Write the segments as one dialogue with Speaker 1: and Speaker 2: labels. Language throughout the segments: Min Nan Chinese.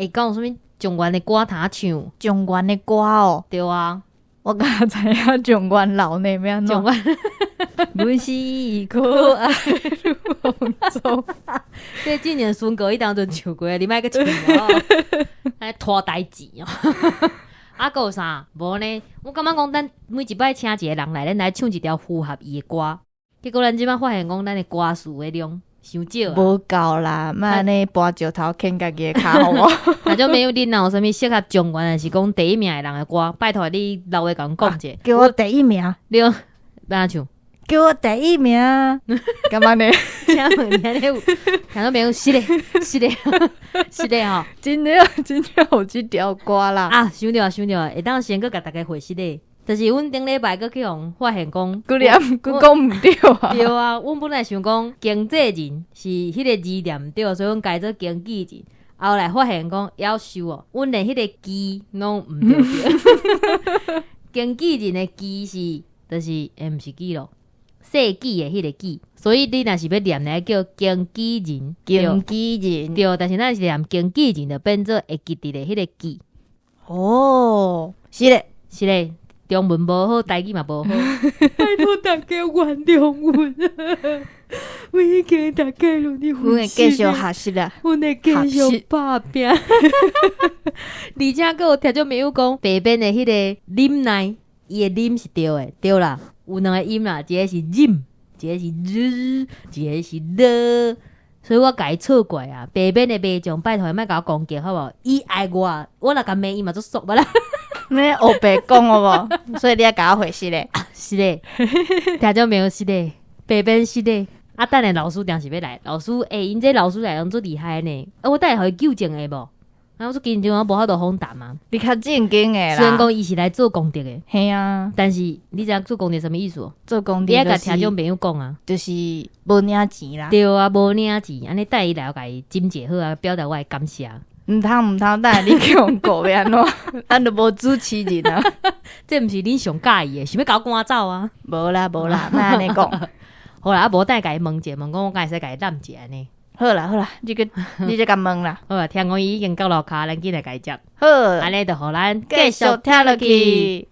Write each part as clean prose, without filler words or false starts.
Speaker 1: 欸，敢有啥物狀元的歌通唱？
Speaker 2: 狀元的歌哦，
Speaker 1: 對啊，
Speaker 2: 我敢知影狀元樓呢，欲按怎？
Speaker 1: 狀元，
Speaker 2: 阮是可愛如風中。
Speaker 1: 這之前孫哥伊當陣唱過，你莫閣唱哦，來拖代誌哦。啊，閣有啥？無呢？我感覺講，咱每一擺請一個人來，咱來唱一條符合伊的歌。結果咱這擺發現講，咱的歌詞的量傷少啊。
Speaker 2: 無夠啦，莫按呢搬石頭牽家己的跤好無？
Speaker 1: 那種沒有恁若有啥物適合狀元，還是講第一名的人的歌，拜託你留話共阮講者。
Speaker 2: 叫我第一名，
Speaker 1: 你欲按怎唱？
Speaker 2: 叫我第一名，幹嘛呢？
Speaker 1: 請問你按呢有聽眾朋友是咧，是咧，是咧吼。
Speaker 2: 真的真正有這條歌啦！
Speaker 1: 啊，想著啊，想著啊，會當先閣共大家回釋咧。就是阮頂禮拜閣去予發現講，
Speaker 2: 閣念閣講毋對啊！
Speaker 1: 對啊，阮本來想講經濟人是彼個字念毋對，所以阮改做經紀人。後來發現講夭壽哦，阮連彼個紀攏毋對對。經紀人的紀是，就是欸，毋是紀咯，世紀的彼個紀。所以你若是欲念來叫經紀人，
Speaker 2: 經紀人，
Speaker 1: 對，但是咱是念經紀人，就變做會記得的彼個紀。
Speaker 2: 哦，是咧，
Speaker 1: 是咧。中文無好，台語嘛無好，拜託大家原諒阮。阮已經大家攏佇
Speaker 2: 阮會繼續學習啦，
Speaker 1: 阮會繼續拍拼。而且閣有聽眾朋友講，白邊的彼個忍耐，伊的忍是對的，對啦，有兩個音啦，一個是忍，一個是日，一個是了，所以我共伊錯過啊。白邊的民眾，拜託莫共我攻擊好無？伊愛我，我若共罵伊嘛足爽無啦。
Speaker 2: 你烏白講好無？所以你愛共我回釋咧。
Speaker 1: 是咧，聽眾朋友是咧，白邊是咧。啊，等下老師定是欲來，老師欸，𪜶這老師來攏足厲害呢。啊，我等下予伊糾正會無？啊，我足緊張，我無法度訪談啊。
Speaker 2: 你較正經的啦。
Speaker 1: 雖然講伊是來做功德的，
Speaker 2: 嘿啊，
Speaker 1: 但是你知影做功德啥物意思？
Speaker 2: 做功德，
Speaker 1: 你愛共聽眾朋友講啊，
Speaker 2: 就是無領錢啦。
Speaker 1: 對啊，無領錢，按呢帶伊來，我共伊斟者好啊，表達我的感謝。
Speaker 2: 毋通毋通，等下你去予告欲按怎？咱都無主持人啊。
Speaker 1: 這毋是恁上佮意的，想欲共我趕走啊？
Speaker 2: 無啦無啦，莫按呢講。
Speaker 1: 好啦，啊無等下共伊問者，問講我敢會使共伊攬者按呢？
Speaker 2: 好啦好啦，你去你這共問啦。
Speaker 1: 好啦，聽講伊已經到樓跤，咱緊來共伊接。
Speaker 2: 好，
Speaker 1: 按呢就予咱
Speaker 2: 繼續聽落去。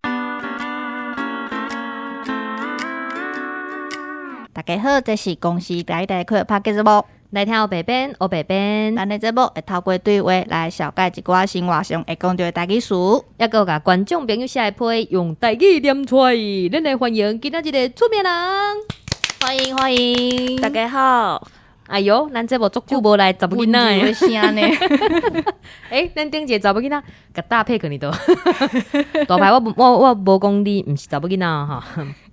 Speaker 2: 大家好，這是公視台台開拍節目。
Speaker 1: 來聽烏白編，烏白編。
Speaker 2: 咱的節目會透過對話來紹介一寡生活上會講著的台語詞，
Speaker 1: 抑閣有共觀眾朋友寫的批用台語念出來。咱來歡迎今仔日的出名人，歡迎歡迎，
Speaker 3: 大家好。
Speaker 1: 哎喲，咱節目足久無來查某囡仔
Speaker 2: 的聲呢？
Speaker 1: 欸，咱頂一個查某囡仔，共搭配過呢都。大牌我我我無講你毋是查某囡仔吼，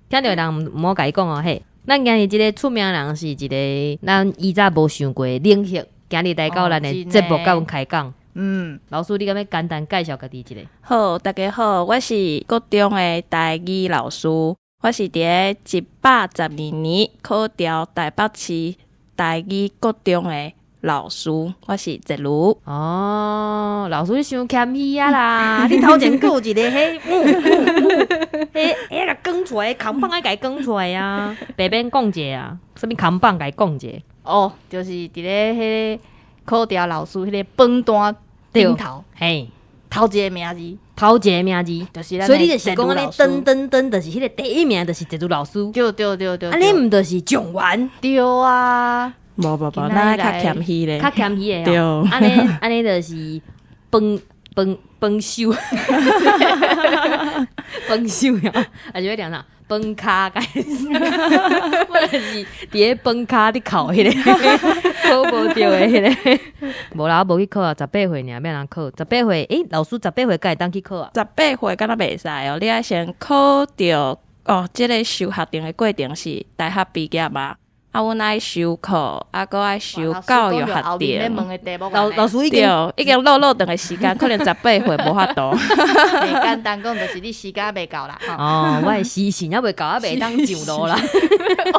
Speaker 1: 聽著的人毋好共伊講哦嘿。咱今日這個出名人是一個咱以前無想過的領域，今日來到咱的節目，共阮開講。老師，你敢欲簡單介紹家己一下？
Speaker 3: 好，大家好，我是國中的台語老師，我是佇咧112年考調台北市台語國中的老師，我是哲如。
Speaker 1: 哦，老師你傷謙虛啊啦！你頭前閣有一個彼，彼彼共講出來，扛棒愛共伊講出來啊！白邊講者啊，啥物扛棒共伊講者？
Speaker 2: 哦，就是佇咧彼個考調老師彼個榜單頂頭，
Speaker 1: 嘿，
Speaker 2: 頭一個名字，
Speaker 1: 頭一個名字，
Speaker 2: 就是
Speaker 1: 所以你就是講按呢，噔噔噔，就是彼個第一名，就是哲如老師。
Speaker 2: 對對對對，
Speaker 1: 按呢毋就是狀元？
Speaker 2: 對啊。
Speaker 3: 無無無，咱較謙虛咧，
Speaker 1: 較謙虛的。
Speaker 3: 對，
Speaker 1: 按呢按呢就是飯飯飯手，飯手呀，還是欲念啥？飯跤開始，我就是佇咧飯跤佇哭彼個，考無著的彼個。無啦，我無去考啊，十八歲爾，欲按怎考？十八歲，欸，老師十八歲敢會當去考啊？
Speaker 3: 十八歲敢若袂使哦，你愛先考著哦，這個修學程的過程是大學畢業嘛？啊，阮愛修課，啊，閣愛修教育學程。
Speaker 1: 老老師已經
Speaker 3: 已經落落長的時間，可能十八歲無法度。
Speaker 2: 簡單講就是你時間未夠啦。
Speaker 1: 哦，我的時辰猶未夠，啊，袂當上路啦。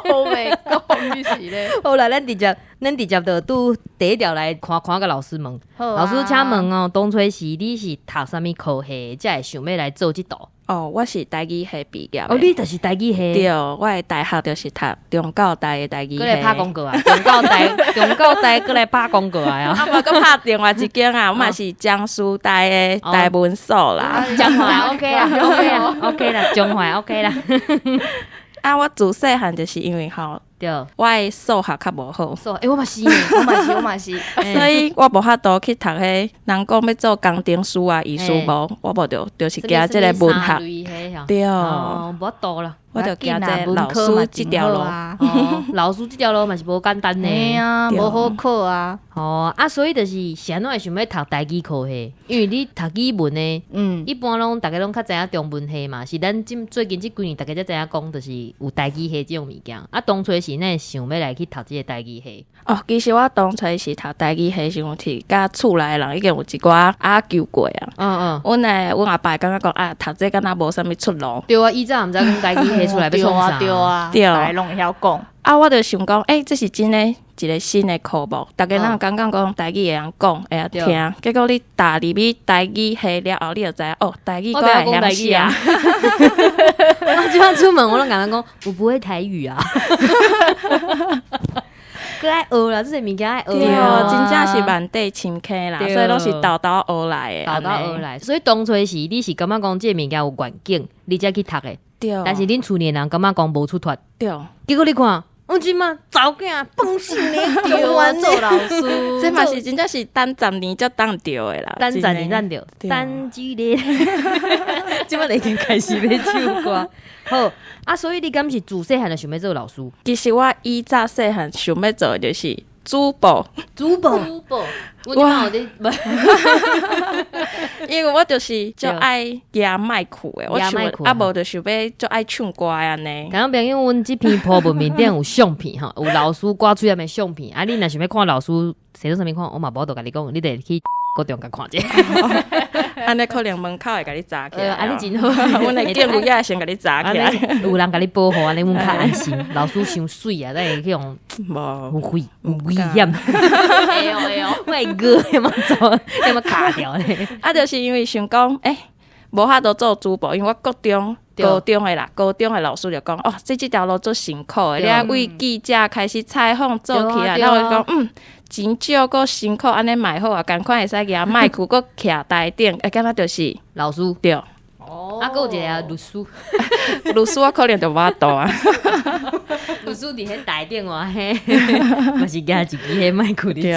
Speaker 2: 烏白講你是咧。
Speaker 1: 好啦，咱直接，咱直接就拄第一條來看看共老師問。
Speaker 2: 好啊。
Speaker 1: 老師請問哦，當初時你是讀啥物科系，才會想欲來做這道？
Speaker 3: 哦，我是台語系畢業的。
Speaker 1: 哦，你就是台語系。
Speaker 3: 對，我的大學就是讀中教大的台語系。
Speaker 1: 閣來拍廣告啊！中教大，中教大，閣來拍廣告啊！
Speaker 3: 啊，無閣拍另外一間啊，我嘛是江蘇大的台文所啦。
Speaker 1: 彰化 OK 啦，OK 啦，OK 啦，彰化 OK 啦。
Speaker 3: 啊，我自細漢就是因為吼，我的數學較無好。
Speaker 1: 數，欸，我嘛是呢，
Speaker 2: 我嘛是，我嘛是，
Speaker 3: 所以我無法度去讀彼人講欲做工程師啊、醫師無，我無著就是行這个文學。對，
Speaker 1: 無法度啦，
Speaker 3: 我就行這个老師這條路。
Speaker 1: 哦，老師這條路嘛是無簡單呢。
Speaker 2: 嘿啊，無好考啊。
Speaker 1: 哦，啊，所以就是是按怎會想欲讀台語科系？因為你讀語文的，一般攏逐家攏較知影中文系嘛，是咱這最近這幾年逐家才知影講，就是有台語系這種物件。啊，當初是哪會想欲來去讀這个台語系？
Speaker 3: 哦，其實我當初是讀台語系，是因為佮厝內人已經有一寡要求過啊。阮阿爸會感覺講啊，讀這敢若無啥物出路。
Speaker 1: 對啊，以前毋知講台語系出來欲創啥。
Speaker 2: 對啊，
Speaker 3: 對
Speaker 2: 逐家攏會曉講。
Speaker 3: 啊，我就想講，欸，這是真的一个新的科目，逐家攏感覺講台語會曉講，會曉聽。結果你踏入去台語系了後，你就知影哦，台語閣會曉寫。
Speaker 1: 我這擺出門，我攏共人講，我不會台語啊。閣愛學啦，這些物件愛學。
Speaker 3: 對，真正是萬底深坑啦，所以攏是沓沓學來的。
Speaker 1: 沓沓學來，所以當初時你是感覺講這个物件有願景，你才去讀的。
Speaker 3: 對。
Speaker 1: 但是恁厝裡的人感覺講無出脫。
Speaker 3: 對。
Speaker 1: 結果你看，阮這馬查某囝本事呢，
Speaker 2: 對啊，做老師，
Speaker 3: 這嘛是真正是等十年才等著的啦。
Speaker 1: 等十年等著，等一个，這擺已經開始欲唱歌。好，啊，所以你敢是自細漢就想欲做老師？
Speaker 3: 其實我以早細漢想欲做的就是主播。
Speaker 1: 主播，主播，我
Speaker 3: 因為我就是足愛舉麥克的，我想啊無就想欲足愛唱歌的按呢。
Speaker 1: 聽眾朋友，阮這篇鋪文面頂有相片吼，有老師掛喙罨的相片。啊，你若想欲看老師生做啥物款，我嘛無法度共你講，你得去國中共看者。
Speaker 3: 按呢可能門口會共你閘起來。
Speaker 1: 按呢真好，
Speaker 3: 阮的警衛也先共你閘起來。
Speaker 1: 有人共你保護，按呢阮較安心。老師傷媠啊，咱會去予
Speaker 3: 無
Speaker 1: 危危險。
Speaker 2: 會哦會哦，
Speaker 1: 我會餓，欲怎欲卡掉咧？
Speaker 3: 啊，就是因為想講，欸，無法度做主播，因為我國中、高中的啦，高中的老師就講，哦，這條路足辛苦的，你愛為記者開始採訪做起來，然後我就講，錢少閣辛苦，按呢嘛會好啊，仝款會使舉麥克閣徛台頂，欸，感覺就是
Speaker 1: 老師
Speaker 3: 對。
Speaker 1: 哦，啊，閣有一个律師，
Speaker 3: 律師我可能就無法度啊。
Speaker 1: 律師佇彼台頂話，彼嘛是舉一支彼麥克佇。
Speaker 3: 對，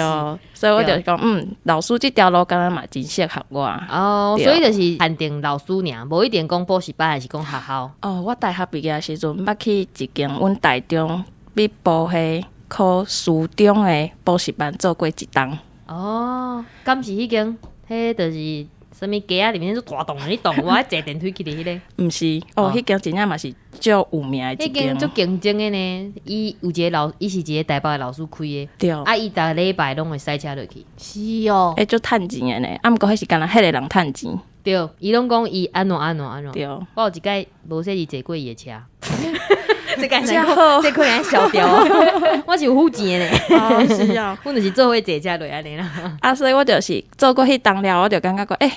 Speaker 3: 所以我就是講，老師這條路敢若嘛真適合我。
Speaker 1: 哦，所以就是限定老師爾，無一定講補習班，還是講學校。
Speaker 3: 哦，我大學畢業時陣，捌去一間阮台中北部彼考師中的補習班做過一冬。
Speaker 1: 哦，敢是彼間？彼就是啥物街仔裡面做大棟的彼棟，我坐電梯去的彼个。
Speaker 3: 毋是，哦，彼間真正嘛是足有名的一間。
Speaker 1: 彼間足競爭的呢，伊有一个老，伊是一个台北的老師開的。啊，伊逐禮拜攏會駛車落去。
Speaker 2: 是哦。
Speaker 3: 欸，足趁錢的呢，啊，毋過彼是干焦彼个人趁錢。
Speaker 1: 對，伊攏講伊按怎按怎按怎。
Speaker 3: 對。
Speaker 1: 我有一擺無細膩坐過伊的車。這個
Speaker 3: 這好，
Speaker 1: 這可能小掉哦。我是有付錢的呢。
Speaker 3: 哦，是哦。
Speaker 1: 阮就是做伙坐車落按呢啦。
Speaker 3: 啊，所以我就是做過彼冬了，我就感覺講，欸，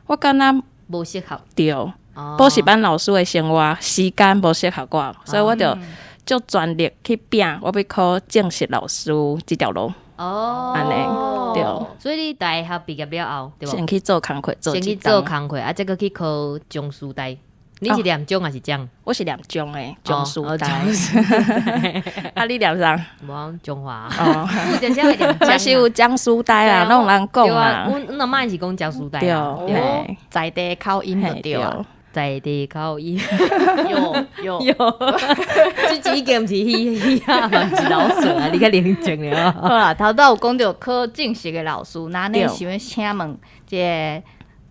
Speaker 3: 我敢若
Speaker 1: 無適合。
Speaker 3: 對，補習班老師的生活時間無適合我，所以我就足全力去拼，我欲考正式老師這條路。
Speaker 1: 哦，
Speaker 3: 按呢，對。
Speaker 1: 所以你大學畢業了後，對無？
Speaker 3: 先去做工課，
Speaker 1: 先去做工課，啊，再閣去考中師大。你是念中還是彰？
Speaker 3: 我是念中的，中師大。啊，你念啥？
Speaker 1: 無中華。
Speaker 3: 哦，
Speaker 1: 有陣時會念
Speaker 3: 這是有江蘇大啦，攏有人講啊。
Speaker 1: 阮阿嬤是講江蘇大。
Speaker 3: 對，
Speaker 2: 在地口音就對啊。
Speaker 1: 在地口音。
Speaker 2: 有有
Speaker 1: 有，這已經毋是魚仔，嘛毋是老鼠啊！你較冷靜了。
Speaker 2: 好啦，頭拄有講著考正式的老師，那你想欲請問這个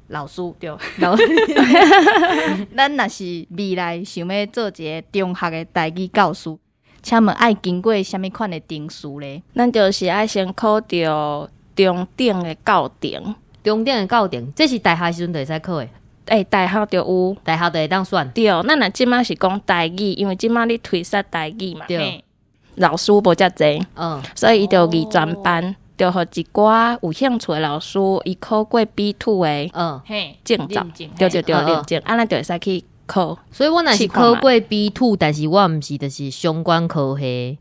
Speaker 2: 老師對？
Speaker 1: 老師，
Speaker 2: 咱若是未來想欲做一个中學的台語教師，請問愛經過啥物款的程序咧？
Speaker 3: 咱就是愛先考著中等的教程，
Speaker 1: 中等的教程，這是大學時陣就會使考的。
Speaker 3: 欸，大學就有，
Speaker 1: 大學就會當選。
Speaker 3: 對，咱若這馬是講台語，因為這馬咧推捒台語嘛。
Speaker 1: 對，
Speaker 3: 老師無遮濟，所以伊就二專班，就予一寡有興趣的老師，伊考過 B2 的證照，對對對，認證，啊，咱就會使去考。
Speaker 1: 所以我若是考過 B2，但是我毋是就是相關科系，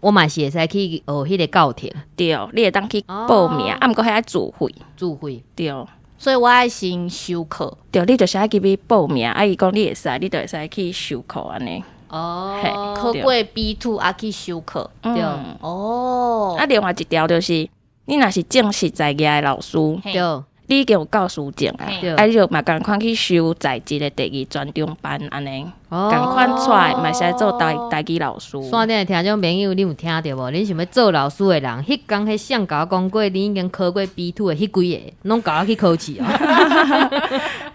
Speaker 1: 我嘛是會使去學彼个教程。
Speaker 3: 對，你會當去報名，啊，毋過彼愛自費。
Speaker 1: 自費。
Speaker 3: 對。
Speaker 2: 所以我愛先修課。
Speaker 3: 對，你就是愛入去報名，啊，伊講你會使，你就會使去修課按呢。
Speaker 2: 考過 B2 啊去修課。
Speaker 1: 對。
Speaker 2: 哦。
Speaker 3: 啊，另外一條就是，你若是正式在業的老師，你已經有教師證啊，啊，你就嘛仝款去修在職的第二專長班按呢，仝款出來嘛會使做台台語老師。
Speaker 1: 線頂的聽眾朋友，你有聽著無？恁想欲做老師的人，彼工彼誰共我講過，恁已經考過 B2 的彼幾个，攏共我去考試哦。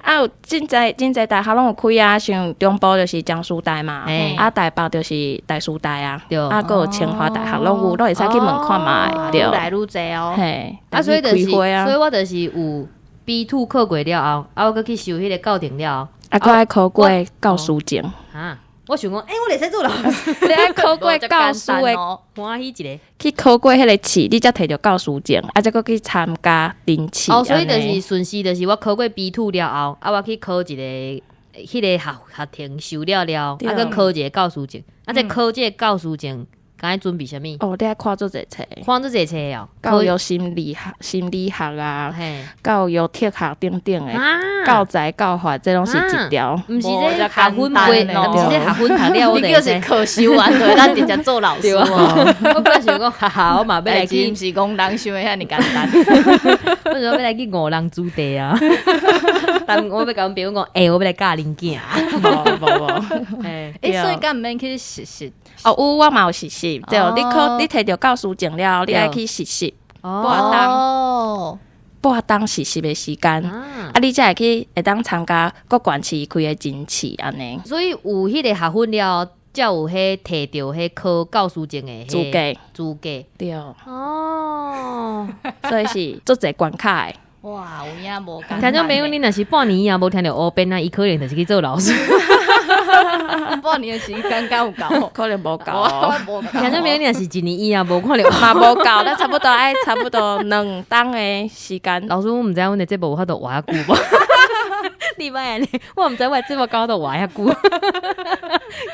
Speaker 3: 啊，有真濟真濟大學攏有開啊，像中部就是江蘇大嘛，啊台北就是台師大啊，啊閣有清華大學攏有，攏會使去問看覓，對。
Speaker 2: 愈來愈濟哦。
Speaker 3: 嘿，
Speaker 1: 啊，所以就是，
Speaker 3: 開花啊。
Speaker 1: 所以我就是有 B2 考過了後，啊，我閣去修彼个教程了後，
Speaker 3: 啊，閣愛考過教師證。
Speaker 1: 啊，我想講，欸，我會使做老師，
Speaker 3: 你愛考過教師的，
Speaker 1: 歡喜一下。
Speaker 3: 去考過彼个試，你才提著教師證，啊，才閣去參加甄試。
Speaker 1: 哦，所以就是順序，就是我考過 B2 了後，啊，我去考一个彼个學學程修了了，啊，閣考一个教師證，啊，再考這个教師證，敢愛準備啥物？
Speaker 3: 哦，你愛看足濟冊。
Speaker 1: 看足濟冊哦。
Speaker 3: 教育心理學、心理學啊，教育哲學等等的，教材教法，這攏是一條。
Speaker 1: 毋是這學分背，毋是這學分讀了，我
Speaker 2: 你就是考修完就會當直接做老師哦。
Speaker 1: 我本來想講，哈哈，我嘛欲來去，
Speaker 2: 毋是講人想的遐爾簡單。
Speaker 1: 我想欲來去誤人子弟啊。但我欲共阮朋友講，欸，我欲來教恁囝。
Speaker 3: 無無無。
Speaker 2: 欸，所以敢毋免去實習？
Speaker 3: 哦，有，我嘛有實習。對，你考你提著教師證了後，你愛去實習。半冬，半冬實習的時間，啊，你才會去會當參加各縣市開的甄試按呢。
Speaker 1: 所以有彼个學分了後，才有彼提著彼考教師證的
Speaker 3: 資格。
Speaker 1: 資格。
Speaker 3: 對。所以是足濟關卡的。
Speaker 2: 哇，有影無簡單。
Speaker 1: 聽眾朋友，你若是半年以後無聽著烏邊啊，伊可能就是去做老師。
Speaker 2: 半年的時間敢有夠？
Speaker 3: 可能無夠。
Speaker 1: 聽眾朋友，你若是一年以後無看著，
Speaker 3: 嘛無夠，咱差不多愛差不多兩冬的時間。
Speaker 1: 老師，我毋知影阮的節目有法度活遐久無？你莫按呢，我毋知我的節目敢有法度活遐久。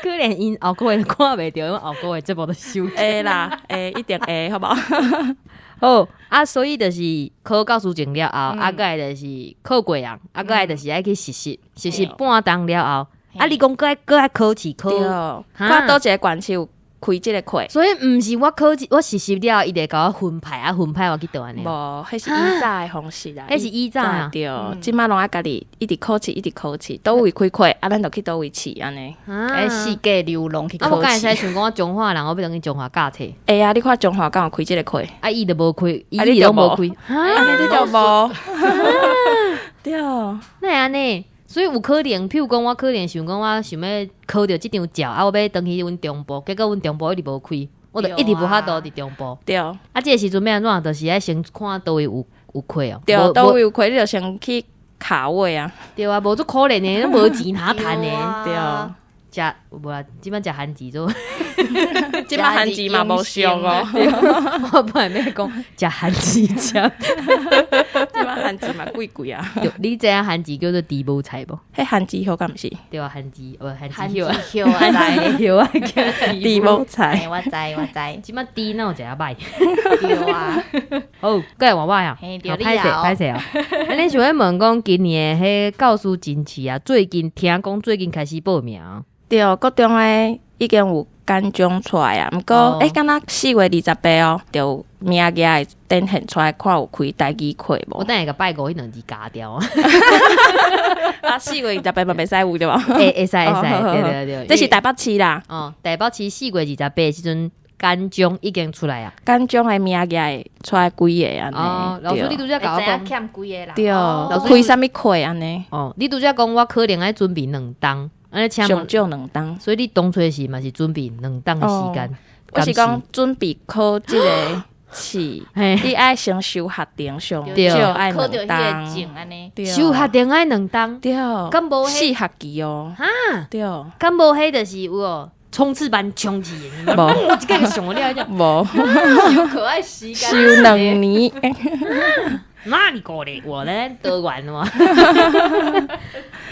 Speaker 1: 可能𪜶後個月看袂著，因為後個月節目都收。
Speaker 3: 會啦，會，一定會，好無？
Speaker 1: 好啊，所以就是考教師證了後，啊，過來就是考過啊，啊，過來就是愛去實習，實習半冬了後，啊，你講閣愛閣愛考試考，
Speaker 3: 看佗一个縣市有開這个課。
Speaker 1: 所以毋是我考我實習了後，伊就會共我分派啊，分派我去佗按呢？
Speaker 3: 無，彼是以早的方式啦。
Speaker 1: 彼是以早啊。
Speaker 3: 對，這擺攏愛家己一直考試，一直考試，佗位開課，啊，咱就去佗位試按呢。
Speaker 2: 愛四界流浪去考試。
Speaker 1: 啊，我敢會使想講我彰化人，我欲轉去彰化教冊。
Speaker 3: 會啊，你看彰化敢有開這个課？
Speaker 1: 啊，伊就無開，伊攏無開。
Speaker 3: 啊，你就無。對。
Speaker 1: 哪會按呢？所以有可能，譬如講，我可能想講，我想欲考著這張照，啊，我欲轉去阮中部，結果阮中部一直無開，我就一直無法度佇中部。
Speaker 3: 對。
Speaker 1: 啊，這个時陣欲按怎？就是愛先看佗位有有課哦。
Speaker 3: 對，佗位有課，你就先去卡位啊。
Speaker 1: 對啊，無足可憐的，攏無錢通趁的。
Speaker 3: 對。
Speaker 1: 食無啦，這擺食番薯做，
Speaker 3: 這擺番薯嘛無俗哦。
Speaker 1: 我本來欲講食番薯食，
Speaker 3: 這擺番薯嘛貴貴啊。
Speaker 1: 你知影番薯叫做豬無菜無？
Speaker 3: 彼番薯葉敢毋是？
Speaker 1: 對啊，番薯，無番薯葉，
Speaker 2: 番薯
Speaker 1: 葉啊，叫
Speaker 3: 豬無菜。
Speaker 2: 我知我知。
Speaker 1: 這擺豬哪有食較䆀？
Speaker 2: 對啊。
Speaker 1: 好，過來換我啊。歹勢歹勢哦。啊，恁想欲問講今年的彼教師甄試啊，最近聽講最近開始報名。
Speaker 3: 對，國中的已經有簡章出來啊，毋過欸，敢若4月28哦，就有名額會展現出來，看有開台語課無？
Speaker 1: 我等下共拜五彼兩字加掉。
Speaker 3: 啊，4月28嘛袂使有對無？
Speaker 1: 會會使會使，對對對。
Speaker 3: 這是台北市啦。
Speaker 1: 哦，台北市4月28的時陣，簡章已經出來啊。
Speaker 3: 簡章的名額會出來幾个按呢？
Speaker 1: 哦，老師你拄才共我講
Speaker 2: 欠幾个啦？
Speaker 3: 對，開啥物課按呢？
Speaker 1: 哦，你拄才講我可能愛準備兩冬。
Speaker 3: 上少兩冬，
Speaker 1: 所以你當初時嘛是準備兩冬的時間。
Speaker 3: 我是講準備考這个試，你愛先修學程，上少愛兩冬。
Speaker 1: 修學程愛兩冬，
Speaker 3: 對，
Speaker 1: 敢無
Speaker 3: 四學期哦。
Speaker 1: 哈，
Speaker 3: 對，
Speaker 1: 敢無彼就是有哦，衝刺班衝刺，
Speaker 3: 無，
Speaker 1: 我一個上了這
Speaker 3: 無，
Speaker 2: 有可愛時間
Speaker 3: 修兩年，
Speaker 1: 哪裡過來？我咧得完嗎？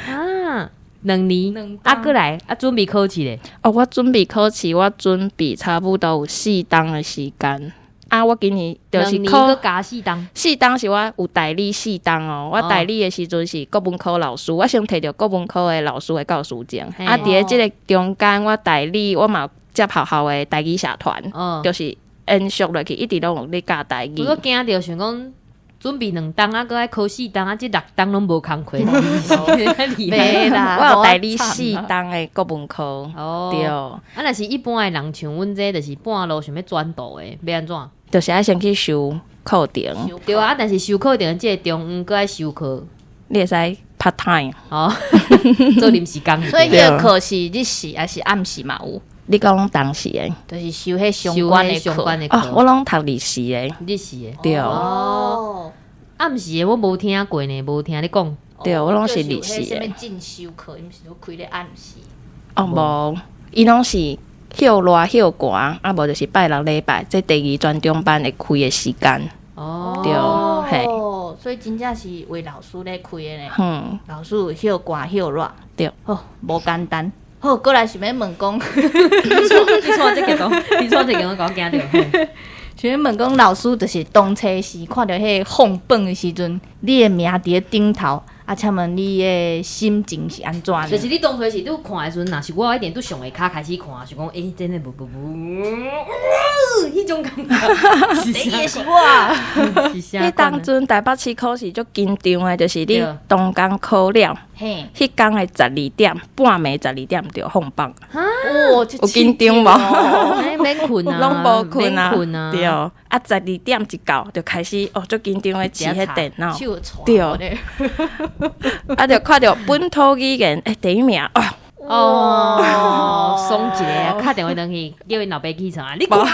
Speaker 1: 啊！ 2年，啊，閣來啊，準備考試咧。
Speaker 3: 哦，我準備考試，我準備差不多有四冬的時間。啊，我今年就是考
Speaker 1: 兩年閣加四冬，
Speaker 3: 四冬是我有代理四冬哦。我代理的時陣是國文科老師，我先提著國文科的老師的教師證。啊，佇咧這个中間，我代理我嘛有接學校的台語社團，就是延續落去，一直攏有咧教台語。
Speaker 1: 我驚著想講準備兩冬啊，閣愛考四冬啊，這六冬攏無工課，
Speaker 2: 袂啦，
Speaker 3: 我有代理四冬的國文科。對。
Speaker 1: 啊，若是一般的人像阮這，就是半路想欲轉道的，欲按怎？
Speaker 3: 就是愛先去修課程。
Speaker 1: 對啊，但是修課程這個中間閣愛修課，
Speaker 3: 你會使 part time
Speaker 1: 哦，做臨時工。
Speaker 2: 所以彼个課是日時抑是暗時嘛有？
Speaker 3: 你講當時的，
Speaker 2: 就是修彼相關的課。
Speaker 3: 哦，我攏讀日時的。
Speaker 1: 日時的。
Speaker 3: 對。
Speaker 1: 哦，暗時的我無聽過呢，無聽你講。
Speaker 3: 對，我攏是日時的。
Speaker 2: 啥物進修課，伊毋是都開咧暗時？
Speaker 3: 哦，無，伊攏是歇熱歇寒，啊無就是拜六禮拜，這第二專長班會開的時間。
Speaker 1: 哦，
Speaker 3: 對，嘿。
Speaker 2: 所以真正是為老師咧開的呢。老師有歇寒歇熱。
Speaker 3: 對。
Speaker 2: 好，無簡單。好，過來想欲問講，
Speaker 1: 你創這個講，你創這個我講驚著。
Speaker 2: 想欲問講，老師就是當初時看著彼个放榜的時陣，你的名佇咧頂頭，啊，請問你的心情是按怎呢？
Speaker 1: 就是你當初時你看的時陣，若是我一定拄上下跤開始看，想講，欸，真的無無無，彼種感覺。
Speaker 2: 第一个是我。
Speaker 1: 是啥？
Speaker 3: 彼當陣台北市考試足緊張的，就是你當工考了，彼工的十二點，半暝十二點就放榜。
Speaker 2: 哦，
Speaker 3: 有緊張無？
Speaker 1: 免睏啊，
Speaker 3: 攏無睏啊，
Speaker 1: 睏啊。
Speaker 3: 對，啊，十二點一到就開始哦，足緊張的試彼電腦。對，啊，就看著本土語言，欸，第一名哦。
Speaker 1: 哦，爽一下，敲電話轉去，叫𪜶老爸起床啊！你看啦，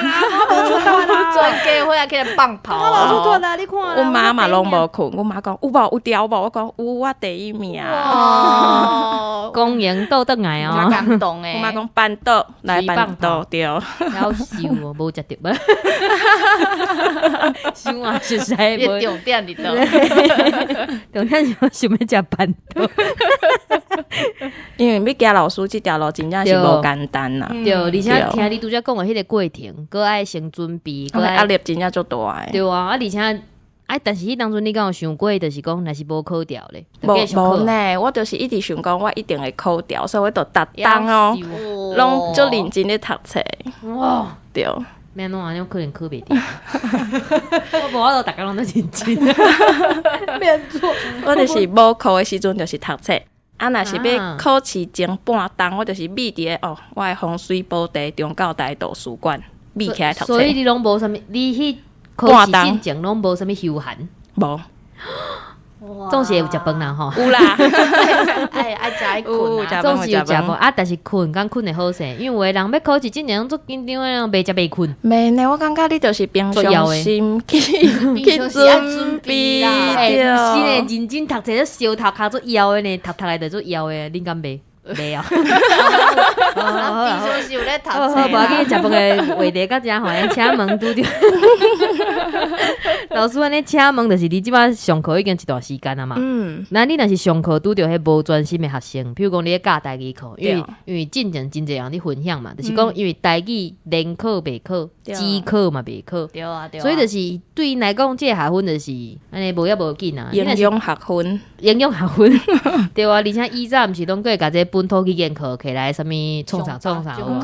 Speaker 1: 我無出團啦，
Speaker 2: 全家伙起來放炮
Speaker 1: 我無出團啦，你看啦。
Speaker 3: 阮媽嘛攏無睏，阮媽講有無有掉無？我講有，我第一名。
Speaker 2: 哦，
Speaker 1: 光榮倒轉來哦，
Speaker 2: 感動的。
Speaker 3: 阮媽講辦桌來辦桌對。
Speaker 1: 夭壽哦，無食著無。想啊，實在無。
Speaker 2: 重點佇佗？
Speaker 1: 重點是我想欲食辦桌。
Speaker 3: 因為欲行老師這條路真正是無簡單啦。
Speaker 1: 對，而且聽你拄才講的彼个過程，閣愛先準備，閣
Speaker 3: 壓力真正足大的。
Speaker 1: 對啊，啊，而且啊，但是彼當陣你敢有想過，就是講若是無考著咧？
Speaker 3: 無無呢，我就是一直想講，我一定會考著，所以我就逐冬哦，攏足認真咧讀冊。
Speaker 1: 哇，
Speaker 3: 對。
Speaker 1: 欲按怎按呢可能考袂著。我無法度，逐工攏足認真。欲按怎？
Speaker 3: 我就是無課的時陣就是讀冊。啊，若是欲考試前半冬，我就是覕佇咧哦，我的風水寶地中教大圖書館，覕起來讀冊。
Speaker 1: 所以你攏無啥物，你彼考試進前攏無啥物休閒？
Speaker 3: 無。
Speaker 1: 總是會有食飯啦吼。
Speaker 3: 有啦，
Speaker 2: 愛愛食愛睏啊，
Speaker 1: 總是有食飯啊，但是睏敢睏會好勢，因為有的人欲考試進前攏足緊張的，袂食袂睏。
Speaker 3: 袂呢，我感覺你就是平常心去去準備。
Speaker 1: 欸，毋是呢，認真讀冊，燒頭殼足枵的呢，讀讀來就足枵的，恁敢袂？袂啊。
Speaker 2: 平常時有咧讀冊。
Speaker 1: 好，無要緊，食飯的話題到遮吼，請問拄著老師按呢，請問就是你這擺上課已經一段時間啊嘛。那你若是上課拄著彼無專心的學生，比如講你咧教台語課，因為進前真濟人咧分享嘛，就是講因為台語聯考袂考，指考嘛袂考，
Speaker 2: 對啊對啊。
Speaker 1: 所以就是對𪜶來講，這個學分就是按呢無也無緊啊。
Speaker 3: 營養學分，
Speaker 1: 營養學分，對啊，而且以前毋是攏閣會共這個本土語言課摕來啥物創啥創啥有無？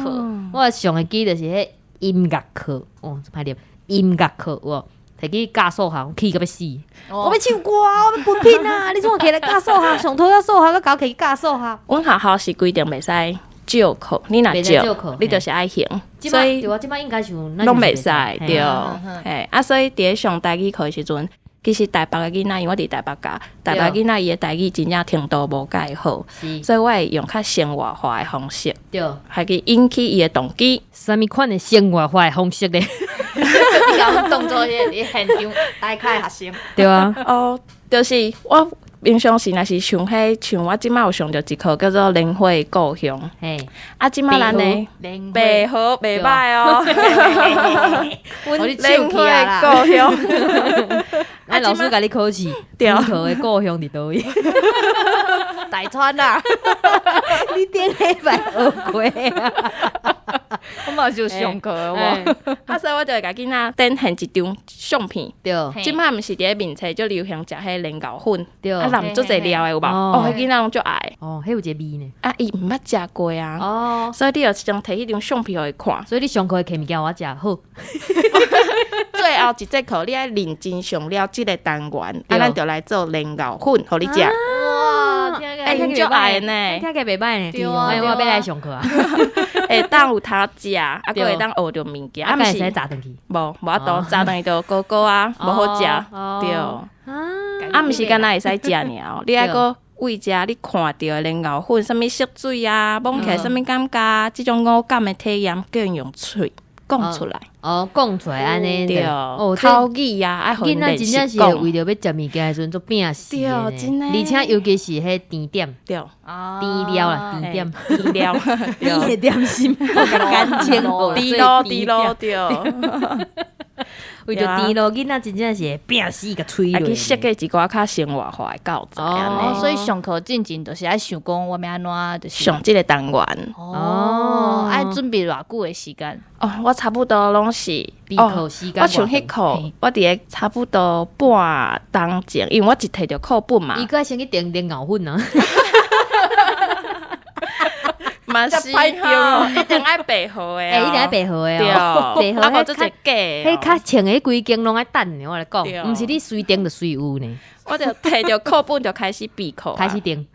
Speaker 1: 我上會記就是彼音樂課，哦，歹念音樂課有無？提去教數學，氣甲欲死！我欲唱歌，我欲分品啊！你創啥摕來教數學？上討厭數學，閣共我提去教數學。
Speaker 3: 阮學校是規定袂使借課，你若借，你就是愛還。所以
Speaker 1: 對啊，這擺應該是攏
Speaker 3: 袂使對。嘿，啊，所以佇咧上台語課的時陣，其實台北的囡仔，因為我佇台北教，台北囡仔伊的台語真正程度無蓋好，所以我會用較生活化的方式，來去引起伊的動機。
Speaker 1: 啥物款的生活化的方式咧？
Speaker 2: 你共當做彼個現場台開學生。
Speaker 1: 對啊，
Speaker 3: 哦，就是我平常時若是像彼像我這擺有上著一課叫做蓮花故鄉。
Speaker 1: 嘿，
Speaker 3: 啊，這擺咱的白荷袂歹哦，蓮花故鄉。
Speaker 1: 啊，老師共你考試，葡萄的故鄉佇佗位？
Speaker 2: 大川啊！
Speaker 1: 你頂禮拜學過啊？
Speaker 2: 我嘛是有上課的無？
Speaker 3: 啊，所以我就會共囡仔展現一張相片。這擺毋是佇咧面冊足流行食彼蓮藕粉，啊，淋足濟料的有無？哦，彼囡仔攏足愛。
Speaker 1: 哦，彼有一個味呢。
Speaker 3: 啊，伊毋捌食過啊。所以你就先提彼張相片予伊看。
Speaker 1: 所以你上課會摕物件予我食好。
Speaker 3: 最後一節課，你愛認真上了這個單元，啊，咱就來做蓮藕粉，予你食。
Speaker 2: 哇，
Speaker 3: 欸，𪜶足愛呢，
Speaker 1: 聽起來袂䆀呢。
Speaker 2: 對啊，
Speaker 1: 我欲來上課啊。
Speaker 3: 會當有通食，啊，閣會當學著物件。
Speaker 1: 啊，毋是炸轉去？
Speaker 3: 無，無法度炸轉去就糊糊啊，無好食。對。啊，毋是干焦會使食爾哦，你愛閣為遮你看著的蓮藕粉，啥物色水啊，摸起來啥物感覺，這種五感的體驗，叫𪜶用喙講出來。
Speaker 1: 哦，講出來按呢。
Speaker 3: 對。哦，口語啊，愛予𪜶
Speaker 1: 囡仔真正是會為著欲食物件的時陣做拚死。
Speaker 3: 對，真的。
Speaker 1: 而且尤其是彼甜點。甜料啦，甜點。
Speaker 3: 甜料。
Speaker 1: 甜的點心，感情
Speaker 3: 甜咯甜咯對。
Speaker 1: 為著甜咯，囡仔真正是會拚死共催落。
Speaker 3: 去設計一寡較生活化的教材。
Speaker 2: 哦，所以上課進前就是愛想講我欲按怎，就是
Speaker 3: 上這個單元。
Speaker 2: 哦，愛準備偌久的時間？
Speaker 3: 哦，我差不多攏是
Speaker 1: 備課時間。
Speaker 3: 我像彼課，我佇咧差不多半鐘前，因為我一提著課本嘛。
Speaker 1: 伊閣先去訂蓮藕粉啊。
Speaker 3: 嘛是吼，一定愛備好的，
Speaker 1: 欸，一定愛備好的哦。
Speaker 3: 對，啊無做一假，
Speaker 1: 彼較穿的彼規間攏愛等的，我來講，毋是你隨訂就隨有呢。
Speaker 3: 我就提著課本就開始備課，
Speaker 1: 開始訂。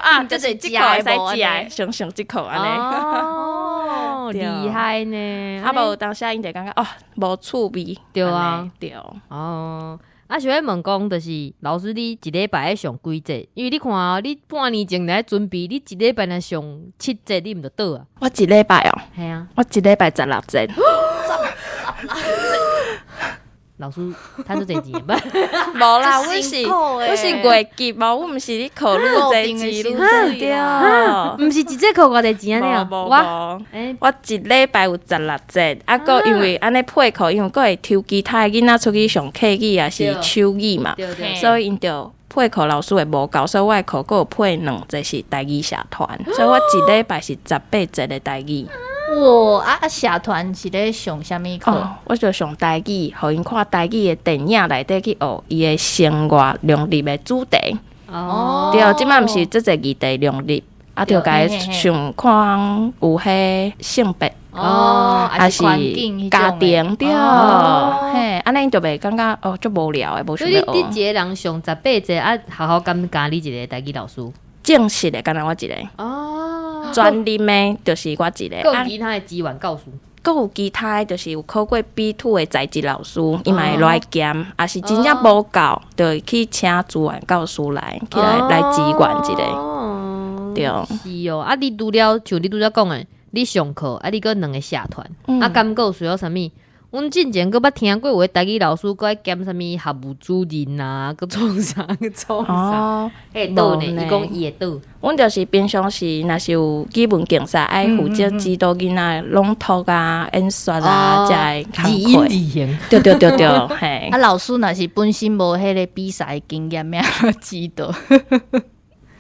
Speaker 3: 啊，就是這課會使食的，上上這課按呢。
Speaker 1: 哦，厲害呢！
Speaker 3: 啊，無當時𪜶就感覺哦，無趣味。
Speaker 1: 對啊，
Speaker 3: 對。
Speaker 1: 哦。啊，想欲問講，就是老師，你一禮拜愛上幾節？因為你看哦，你半年前來準備，你一禮拜若上七節，你毋就倒啊？
Speaker 3: 我一禮拜哦，
Speaker 1: 係啊，
Speaker 3: 我一禮拜16節。
Speaker 1: 老師，趁足濟錢無？
Speaker 3: 無啦，阮是月給無，阮毋是咧考愈濟錢愈對。
Speaker 1: 毋是一節課偌濟錢按呢？
Speaker 3: 無無無，我一禮拜有十六節，啊，閣因為按呢配課，因為閣會抽其他的囡仔出去上客語抑是手語嘛，所以𪜶就配課老師會無夠，所以我的課閣有配兩節是台語社團，所以我一禮拜是18節的台語。
Speaker 2: 哇！啊啊！社團是咧上啥物課？
Speaker 3: 我就上台語，予𪜶看台語的電影內底去學伊的生活融入的主題。
Speaker 1: 哦，
Speaker 3: 對，這擺毋是足濟議題融入，啊，就共伊想看有彼性別
Speaker 2: 哦，
Speaker 3: 抑是家庭對，嘿，按呢𪜶就袂感覺哦，足無聊的，無想欲學。
Speaker 1: 所以你一個人上十八節啊，學校敢加你一個台語老師？
Speaker 3: 正式的，干焦我一個。
Speaker 1: 哦，
Speaker 3: 專任的，就是我一個。
Speaker 1: 閣有其他的資源教師，
Speaker 3: 閣有其他的，就是有考過 B2 的在職老師，伊嘛會來兼，抑是真正無夠，就會去請資源教師來，去來來支援一下。對。
Speaker 1: 是哦，啊，你除了像你拄才講的，你上課，啊，你閣兩个社團，啊，敢閣有需要啥物？阮進前閣捌聽過有的台語老師閣愛兼啥物學務主任啊，閣創啥閣創啥？
Speaker 3: 哦，
Speaker 1: 會倒呢？伊講伊會倒。
Speaker 3: 阮就是平常時，若是有語文競賽，愛負責指導囡仔朗讀啊、演說啊，才會
Speaker 1: 字音字形。
Speaker 3: 對對對對，嘿。
Speaker 2: 啊，老師若是本身無彼个比賽經驗，欲按怎指導？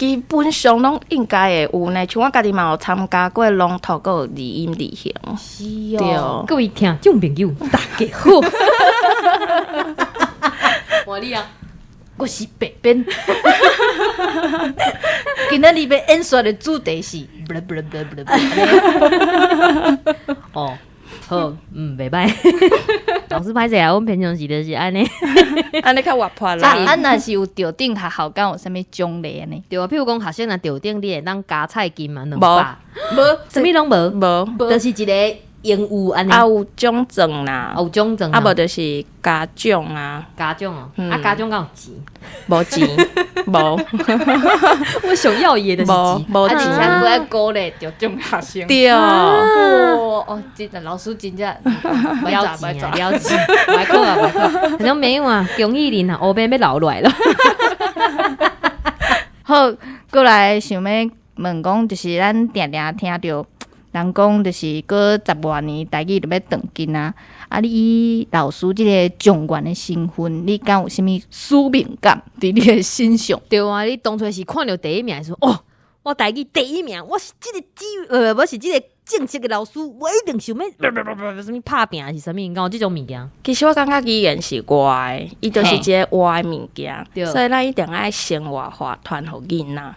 Speaker 3: 基本上攏應該會有呢，像我家己嘛有參加過朗讀，閣有字音字形。
Speaker 2: 是哦，
Speaker 1: 各位聽眾朋友，大家好。換你啊，
Speaker 2: 我是白邊。今仔日欲演說的主題是，
Speaker 1: 哦。好，嗯，袂䆀。老師歹勢啊，阮平常時就是按呢，
Speaker 3: 按呢較活潑啦。
Speaker 2: 啊，若是有著頂學校敢有啥物獎勵按呢？
Speaker 1: 對啊，譬如講學生若著頂，你會當加菜金嘛，兩百，
Speaker 2: 無，
Speaker 1: 啥物攏無，
Speaker 3: 無，
Speaker 1: 就是一个榮譽按呢。
Speaker 3: 啊，有獎狀啦，
Speaker 1: 有獎狀，
Speaker 3: 啊，無就是嘉獎啊，
Speaker 1: 嘉獎哦，啊，嘉獎敢有錢？
Speaker 3: 無錢，無。
Speaker 1: 我想要伊的就是錢，
Speaker 3: 無
Speaker 2: 錢，而且閣愛鼓勵著獎學生。
Speaker 3: 對。
Speaker 2: 哦，真的老師真正
Speaker 1: 了錢啊，了錢，袂考啊，袂考。反正沒有啊，恭喜恁啊，烏邊欲流落來了。
Speaker 2: 好，過來想欲問講，就是咱定定聽著人講就是過十外年台語就欲斷根啊！啊，你以老師這个狀元的身份，你敢有啥物使命感佇你的身上？
Speaker 1: 對啊，你當初是看著第一名的時陣，哦，我台語第一名，我是這个主，我是這个正式的老師，我一定想欲啥物拍拚還是啥物，敢有這種物件？
Speaker 3: 其實我感覺語言是活的，伊就是一个活的物件，所以咱一定愛生活化傳予囡仔。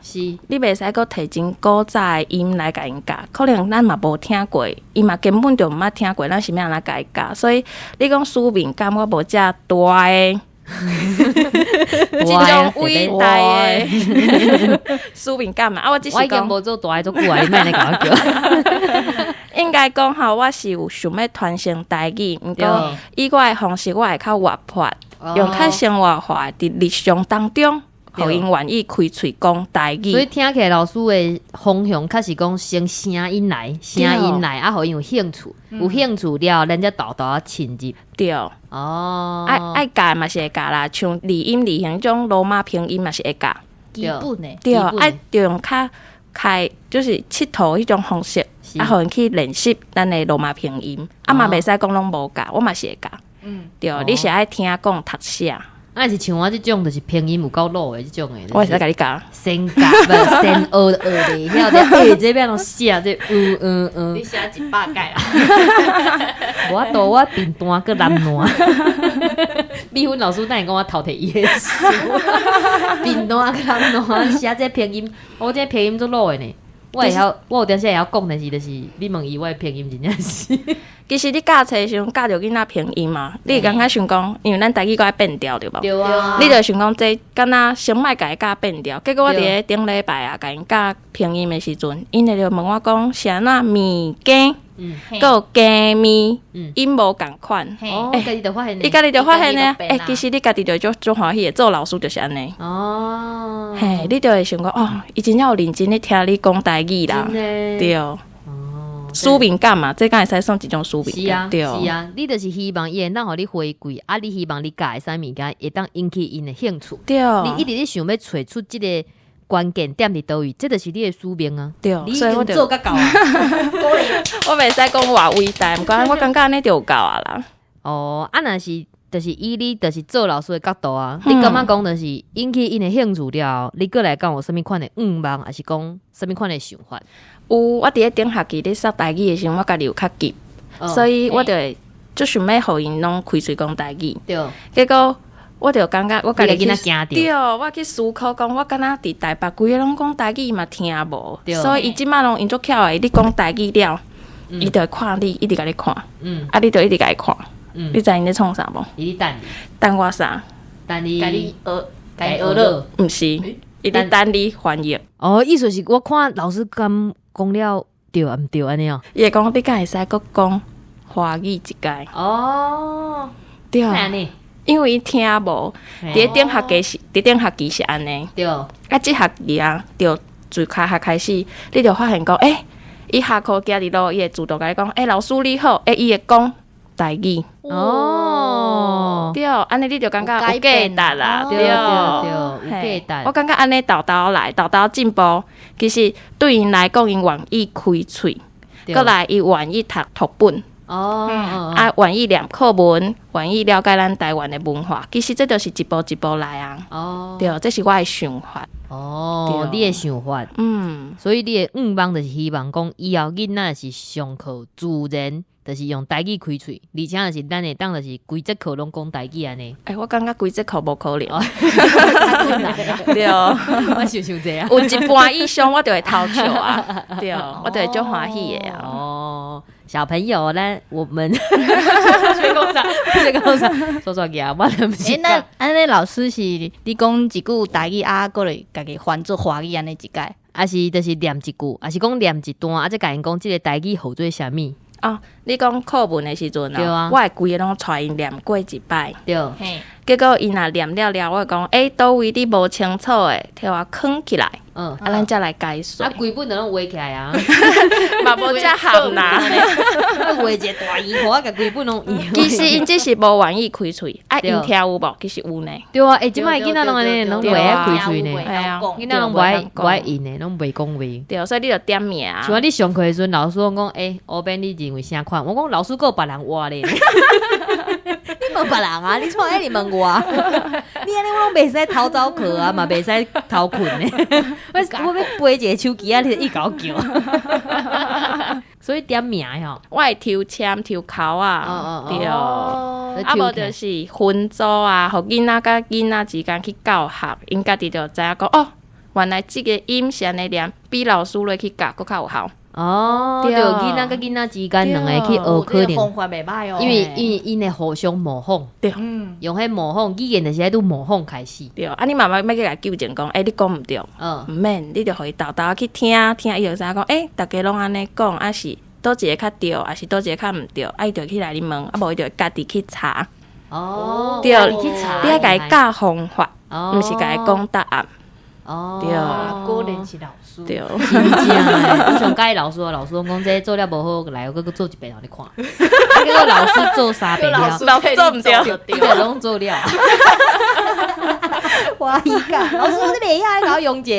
Speaker 3: 你袂使閣提真古早的音來共𪜶教，可能咱嘛無聽過，伊嘛根本就毋捌聽過，咱是欲按怎共伊教？所以你講使命感，我無遮大的。這種偉大的使命感嘛，啊，我只是
Speaker 1: 我已經
Speaker 3: 講，
Speaker 1: 無做大的足久啊，你莫按呢共我叫。
Speaker 3: 應該講吼，我是有想欲傳承台語，毋過以我的方式，我會較活潑，用較生活化佇日常當中，予𪜶願意開喙講台語。
Speaker 1: 所以聽起來老師的方向，較是講先聲音來，聲音來，啊，予𪜶有興趣，有興趣了，咱才沓沓仔深入。
Speaker 3: 對。愛愛教嘛是會教啦，像字音字形種羅馬拼音嘛是會教。
Speaker 2: 基本的。
Speaker 3: 對，愛用較開就是𨑨迌彼種方式，啊，予𪜶去練習咱的羅馬拼音。啊嘛袂使講攏無教，我嘛是會教。對，你是愛聽講讀寫。
Speaker 1: 啊，是像我這種，就是拼音有夠魯的這種的。
Speaker 3: 我會使共你教。
Speaker 1: 先教，無先學就學袂曉，這欸這欲按怎寫？這嗯嗯嗯。
Speaker 2: 你寫一百擺啦。
Speaker 1: 無法度，我貧惰閣懶惰。美芬老師等下講我偷摕伊的書。貧惰閣懶惰，寫這拼音，我這拼音足魯的呢。我會曉，我有當時會曉講，但是就是你問伊，我的拼音真正是。
Speaker 3: 其實你教冊的時陣教著囡仔拼音嘛，你會感覺想講，因為咱台語閣愛變調對無？
Speaker 1: 對啊。
Speaker 3: 你就想講這敢若先莫共伊教變調，結果我佇咧頂禮拜啊，共𪜶教拼音的時陣，𪜶會就問我講是按怎物件，閣有雞麵，音無仝款。
Speaker 1: 哦，家己就發現
Speaker 3: 伊家己就發現呢。欸，其實你家己就足足歡喜的，做老師就是按呢。嘿，你就會想講哦，伊真正有認真咧聽你講台語啦。對。使命感嘛，這敢會使算一種使命感？
Speaker 1: 是啊，
Speaker 3: 對。
Speaker 1: 是啊，你就是希望伊會當予你回饋，啊，你希望你教的啥物件會當引起𪜶的興趣。你一直咧想欲揣出這个關鍵點佇佗位，這就是你的使命啊。你已經做甲到啊。
Speaker 3: 我袂使講偌偉大，毋過我感覺按呢就有夠啊啦。
Speaker 1: 哦，啊，若是就是以你就是做老師的角度啊，你感覺講就是引起𪜶的興趣了後，你閣來講有啥物款的願望，還是講啥物款的想法？
Speaker 3: 有，我佇咧頂學期咧說台語的時陣，我家己有較急，所以我就會足想欲予𪜶攏開喙講台語。結果我就感覺我家己
Speaker 1: 去，
Speaker 3: 對，我去思考講，我敢若佇台北規个攏講台語嘛聽無，所以伊這擺攏𪜶足巧的，你講台語了，伊就會看你，一直共你看，啊，你就一直共伊看，你知𪜶咧創啥無？
Speaker 1: 伊咧等你，
Speaker 3: 等我啥？
Speaker 1: 等你，
Speaker 2: 共你學，共你學了，
Speaker 3: 毋是，伊咧等你翻譯。
Speaker 1: 哦，意思是我看老師敢講了對啊毋對按呢哦？
Speaker 3: 伊會講你敢會使閣講華語一擺？
Speaker 1: 哦，
Speaker 3: 對，因為伊聽無，佇咧頂學期是，佇頂學期是按呢。啊，這學期啊，就自開學開始，你就發現講，欸，伊下課行佇路，伊會主動共你講，欸，老師你好，欸，伊會講台語。對，按呢你就感覺有價值啦，
Speaker 1: 對對對，有價值。
Speaker 3: 我感覺按呢沓沓來，沓沓進步，其實對𪜶來講，𪜶願意開喙，閣來伊願意讀讀本。啊，願意念課文，願意了解咱台灣的文化，其實這就是一步一步來啊。對，這是我的想法。
Speaker 1: 哦，你的想法。所以你的願望就是希望講，以後囡仔是上課自然，就是用台語開喙，而且就是咱會當就是規節課攏講台語按呢。
Speaker 3: 欸，我感覺規節課無可能。對，
Speaker 1: 我想想這啊。
Speaker 3: 有一半以上我就會偷笑啊。對，我就會足歡喜的啊。
Speaker 1: 哦，小朋友，咱我們學講啥？學講啥？說說個，我毋是。
Speaker 2: 欸，那按呢老師是你講一句台語啊，閣來家己翻做華語按呢一擺？
Speaker 1: 還是就是念一句，還是講念一段，啊，再共𪜶講這个台語號做啥物？
Speaker 3: 哦，你講課文的時陣啊，我會規个攏帶𪜶念過一擺。結果𪜶若念了了，我會講，欸，佗位你無清楚的，替我囥起來。啊，咱才來解說
Speaker 1: 啊，規本就攏畫起來啊，
Speaker 3: 嘛無遮含啦。
Speaker 1: 畫一個大圓箍啊，共規本攏圓。
Speaker 3: 其實𪜶只是無願意開喙，啊，𪜶聽有無？其實有呢。
Speaker 1: 對啊，欸，這擺囡仔攏按呢，攏袂愛開喙呢。
Speaker 3: 嘿啊。
Speaker 1: 囡仔攏無愛應的，攏袂講話。
Speaker 3: 對，所以你就點名。
Speaker 1: 像我咧上課的時陣，老師攏講，欸，烏邊你認為啥款？我講老師閣有別人活咧。你問別人啊？你創啥你問我？你按呢我攏袂使偷走課啊，嘛袂使偷睏呢。我欲背一個手機啊，你就一共叫。所以點名吼，
Speaker 3: 我會抽籤抽鉤仔，對。啊，無就是分組啊，予囡仔佮囡仔之間去教學，𪜶家己就知影講哦，原來這個音是按呢念，比老師落去教閣較有效。
Speaker 1: 哦，對，囡仔佮囡仔之間兩个去學可能，
Speaker 2: 方法袂䆀哦。
Speaker 1: 因為𪜶會互相模仿，
Speaker 3: 對，
Speaker 1: 用彼模仿語言就是愛拄模仿開始。
Speaker 3: 對，啊，你慢慢欲去共糾正講，欸，你講毋對，毋免，你就予伊沓沓去聽，聽伊就知影講，欸，逐家攏按呢講，啊是佗一个較對，抑是佗一个較毋對，啊，伊就去來你問，啊無伊就會家己去查。
Speaker 1: 哦，
Speaker 3: 對，
Speaker 1: 家己去查。
Speaker 3: 你愛共伊教方法，毋是共伊講答案。
Speaker 1: 哦，
Speaker 3: 對，
Speaker 2: 果然是老師。
Speaker 3: 對，
Speaker 1: 真正的，我上佮意老師啊，老師攏講這做了無好，來我閣閣做一遍予你看。啊，結果老師做三遍了，
Speaker 3: 老師做毋對，
Speaker 1: 你就攏做了。歡喜甲，老師你袂曉，共我用者。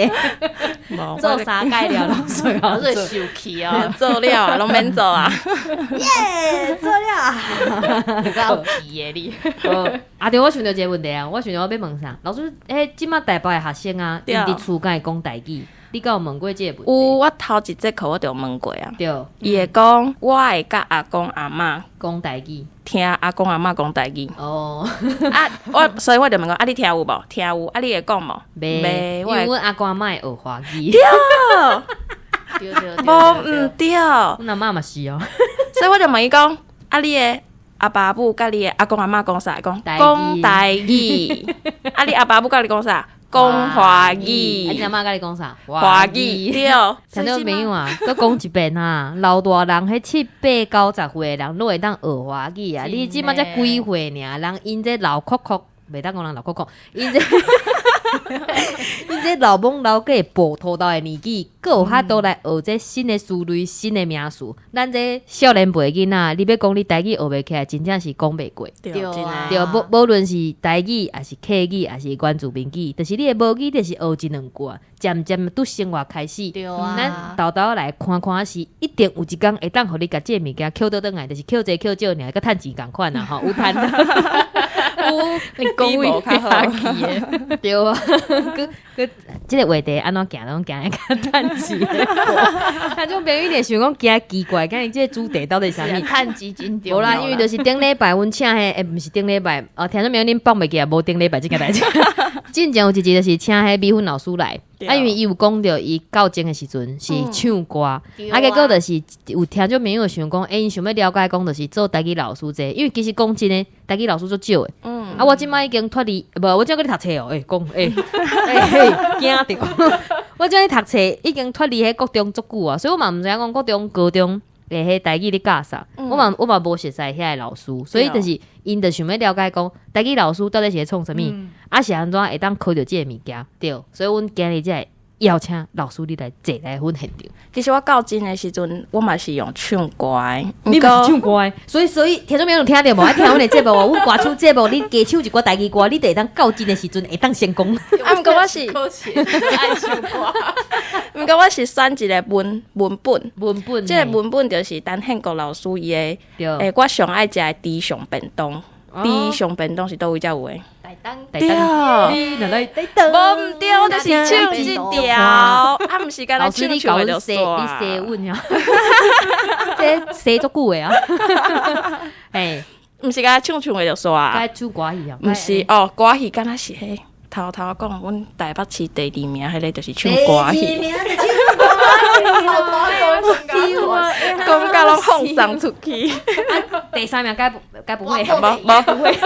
Speaker 1: 做三擺了，老師
Speaker 2: 老師會生氣哦。
Speaker 3: 做了啊，攏免做啊。
Speaker 1: 耶，做了。
Speaker 2: 夠皮的你。
Speaker 1: 啊對，我想著一个問題啊，我想著我欲問啥？老師，欸，這擺台北的學生啊，𪜶佇厝敢會講台語？你敢有問過這個問題？
Speaker 3: 有，我頭一節課我就有問過啊。伊會講，我會佮阿公阿嬤
Speaker 1: 講台語，
Speaker 3: 聽阿公阿嬤講台語。
Speaker 1: 哦，
Speaker 3: 啊，我所以我就問講，啊，你聽有無？聽有，啊，你會講無？
Speaker 1: 袂，因為阮阿公阿嬤會學華語。
Speaker 3: 對，無毋對。
Speaker 1: 阮阿嬤嘛是哦。
Speaker 3: 所以我就問伊講，啊，你的阿爸母佮你的阿公阿嬤講啥？講講台語。啊，你阿爸母佮你講啥？講華語。
Speaker 1: 啊，你阿嬤佮你講啥？
Speaker 3: 華語。對。
Speaker 1: 聽眾朋友啊，閣講一遍啊，老大人彼七八九十歲的人，攏會當學華語啊。你這擺才幾歲爾？人𪜶這老殼殼，袂當講人老殼殼，𪜶這老懵老計薄塗豆的年紀，閣有法度來學這新的詞彙、新的名詞。咱這少年輩囡仔，你欲講你台語學袂起來，真正是講袂過。
Speaker 3: 對
Speaker 2: 啊，
Speaker 1: 對，無論是台語，抑是客語，抑是原住民語，就是你的母語，就是學一兩句啊，漸漸拄生活開始，咱沓沓來看看是，一定有一工會當予你共這个物件抾倒轉來，就是抾濟抾少爾，佮趁錢仝款啊吼，有趁。
Speaker 3: 有，
Speaker 2: 你講無較好。
Speaker 1: 對啊，閣閣這个話題按怎行攏行會較趁錢。聽眾朋友一定想講驚奇怪，今日這个主題到底是啥物？
Speaker 2: 趁錢真重要。
Speaker 1: 無啦，因為就是頂禮拜阮請彼，欸，毋是頂禮拜，哦，聽眾朋友恁放袂記啊，無頂禮拜這件代誌。進前有一集就是請彼米粉老師來，啊，因為伊有講著伊教證的時陣是唱歌，啊，結果就是有聽眾朋友想講，欸，𪜶想欲了解講，就是做台語老師這個，因為其實講真的，台語老師足少的。啊，我這擺已經脫離，無，我這閣咧讀冊哦，欸，講，欸，欸，驚著，我這咧讀冊已經脫離彼國中足久啊，所以我嘛毋知影講國中、高中的彼台語咧教啥，我嘛無熟似遐个老師，所以就是𪜶就想欲了解講台語老師到底是咧創啥物，啊是按怎會當考著這个物件，對，所以阮今日才會邀請老師你來坐來阮現場。
Speaker 3: 其實我教真的時陣，我嘛是用唱歌的。
Speaker 1: 你嘛是唱歌的，所以聽眾朋友有聽著無？愛聽阮的節目哦，阮歌手節目，你加唱一寡台語歌，你就會當教真的時陣會當成功。
Speaker 3: 啊，毋過我是，
Speaker 2: 愛唱歌。
Speaker 3: 毋過我是選一个文本，
Speaker 1: 文本，
Speaker 3: 這个文本就是陳憲國老師伊的，欸，我上愛食的豬上便當，豬上便當是佗位才有的？
Speaker 2: 台東，
Speaker 1: 對，你若來台東，
Speaker 3: 無毋對，我就是唱這條，啊，毋是干焦唱唱的就
Speaker 1: 你洗阮呀？這洗足久的啊，欸，
Speaker 3: 毋是干焦唱唱的就煞，
Speaker 1: 該唱歌戲啊？
Speaker 3: 毋是哦，歌戲敢若是彼頭頭講，阮台北市第二名彼个就是唱歌戲，講甲攏放送出去。
Speaker 1: 第三名該不會？
Speaker 3: 無無不會，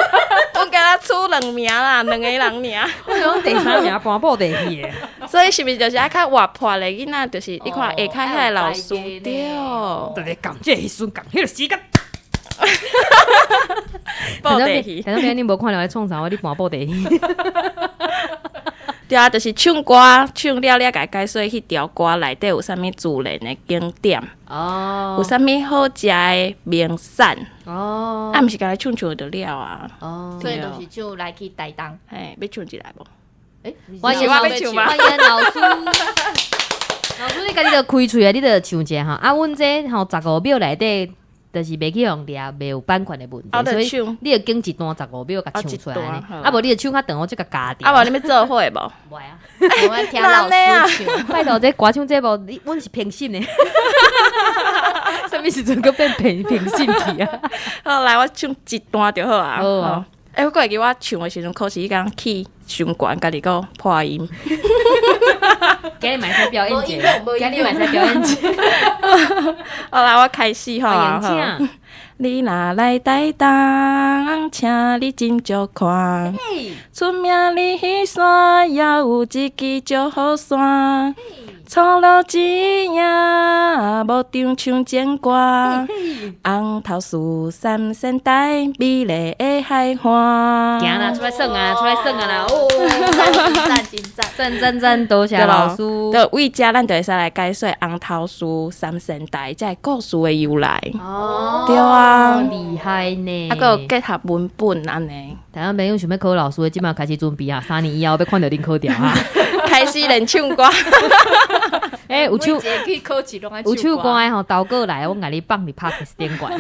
Speaker 3: 阮敢若出兩名啦，兩個人爾。
Speaker 1: 我想講第三名搬布袋戲的，
Speaker 3: 所以是毋是就是愛較活潑的囡仔？就是你看下跤遐个老師，對。
Speaker 1: 對，仝這个時陣，仝彼个時間。
Speaker 3: 布袋戲，
Speaker 1: 聽眾朋友，你無看著我創啥？我咧搬布袋戲。
Speaker 3: 對啊，就是唱歌，唱了了，共解說彼條歌內底有啥物自然的景點，有啥物好食的名產，啊，毋是干焦唱唱就了啊。
Speaker 2: 所以就是唱來去台東。
Speaker 3: 嘿，欲唱一來無？
Speaker 1: 歡迎老師，歡迎老師。老師，你家己就開喙啊，你就唱一下吼。啊，阮這吼15秒內底，就是袂去予掠，袂有版權的問題，所以你就揀一段十五秒共唱出來按呢。啊，無你就唱較長，我才共加掉。
Speaker 3: 啊，無你欲做伙無？
Speaker 1: 袂啊，
Speaker 2: 我欲聽老師唱。
Speaker 1: 拜託，這歌唱節目，你阮是評審的。啥物時陣閣變評審去啊？
Speaker 3: 好，來，我唱一段就好啊。
Speaker 1: 好啊。
Speaker 3: 欸，我閣會記我唱的時陣，可是彼工起傷懸，家己閣破音。
Speaker 1: 今日嘛會使表演一下，今日嘛會使表演一下。
Speaker 3: 好來，我開始吼。
Speaker 1: 歡迎請。
Speaker 3: 你若來台東，請你斟酌看。出名的山，也有一支石虎山。錯落一影，無長像前歌。紅頭樹三仙台，美麗的海岸。
Speaker 1: 行啦，出來耍啊，出來耍啊啦！哦，
Speaker 2: 讚真讚
Speaker 1: 讚讚讚，多謝老師。
Speaker 3: 對，為這咱就會使來解說紅頭樹三仙台這個故事的由來。
Speaker 1: 哦，
Speaker 3: 對啊，
Speaker 1: 厲害呢。
Speaker 3: 啊，閣有結合文本按呢。
Speaker 1: 台灣朋友想欲考老師的，這馬開始準備啊，3年以後欲看著恁考著啊。
Speaker 3: 開始練唱歌。
Speaker 1: 欸，有唱有唱歌的吼，投過來，我共你放佇 Podcast 頂懸。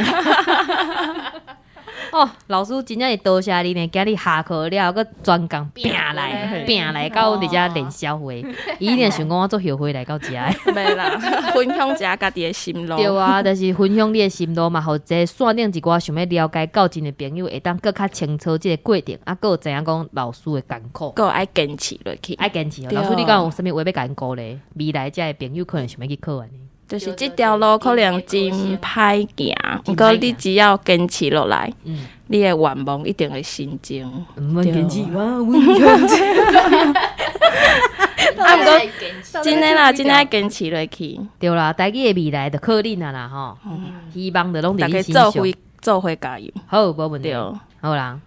Speaker 1: 哦，老師真正是多謝你呢，今日下課了，閣專工拚來拚來到阮佇遮練簫會。伊一定想講我足後悔來到遮的。
Speaker 3: 袂啦，分享一下家己的心路。
Speaker 1: 對啊，就是分享你的心路嘛，予這線頂一寡想欲了解教真的朋友，會當閣較清楚這個過程，啊，閣有知影講老師的艱苦。
Speaker 3: 閣愛堅持落去。
Speaker 1: 愛堅持哦，老師你敢有啥物話欲共𪜶鼓勵？未來遮的朋友可能想欲去考按呢。
Speaker 3: 就是這條路可能真歹行，毋過你只要堅持落來，你的願望一定會成真。
Speaker 1: 毋免堅持，我穩強。
Speaker 3: 啊，毋過真的啦，真的愛堅持落去。
Speaker 1: 對啦，台語的未來就靠恁啊啦吼，希望就攏佇你身上。
Speaker 3: 大家做伙做伙加油。
Speaker 1: 好，無問題。好啦。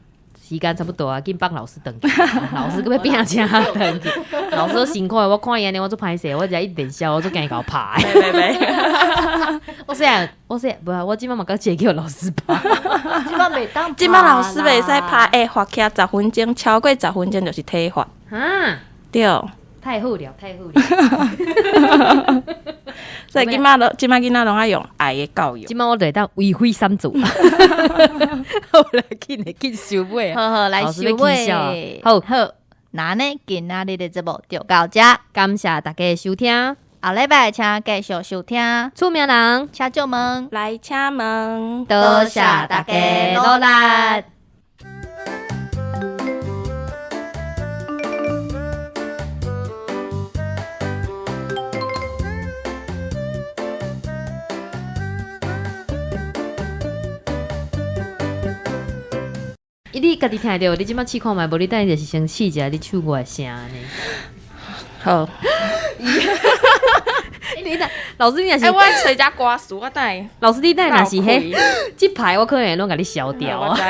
Speaker 1: 時間差不多啊，緊放老師轉去，老師閣欲拚車轉去。老師辛苦的，我看伊按呢，我足歹勢，我遮一練簫，我足驚伊共我拍。
Speaker 3: 袂袂袂，
Speaker 1: 我細漢，我細無啊，我這擺嘛閣一个叫老師拍。
Speaker 2: 這擺袂當，
Speaker 3: 這擺老師袂使拍，會罰起來十分鐘，超過十分鐘就是體罰。
Speaker 1: 啊，
Speaker 3: 對。
Speaker 1: 太好了，太好了。
Speaker 3: 所以這擺攏，這擺囡仔攏愛用愛的教育。
Speaker 1: 這擺我就會當為非三組。好啦，緊來緊收尾。
Speaker 2: 好好來收尾。
Speaker 1: 好，
Speaker 2: 好，那呢，今仔日的節目就到這，
Speaker 1: 感謝大家的收聽。
Speaker 2: 後禮拜請繼續收聽。
Speaker 1: 出名人，
Speaker 2: 請借問，
Speaker 3: 來請問，
Speaker 1: 多謝大家努力。你家己聽著，你這擺試看覓，無你等下就是先試一下你唱歌的聲按呢。
Speaker 3: 好。
Speaker 1: 你若老師，你若是
Speaker 3: 欸，我揣遮歌詞，我等下。
Speaker 1: 老師，你等下若是彼，這排我可能攏共你消掉啊。
Speaker 3: 我知。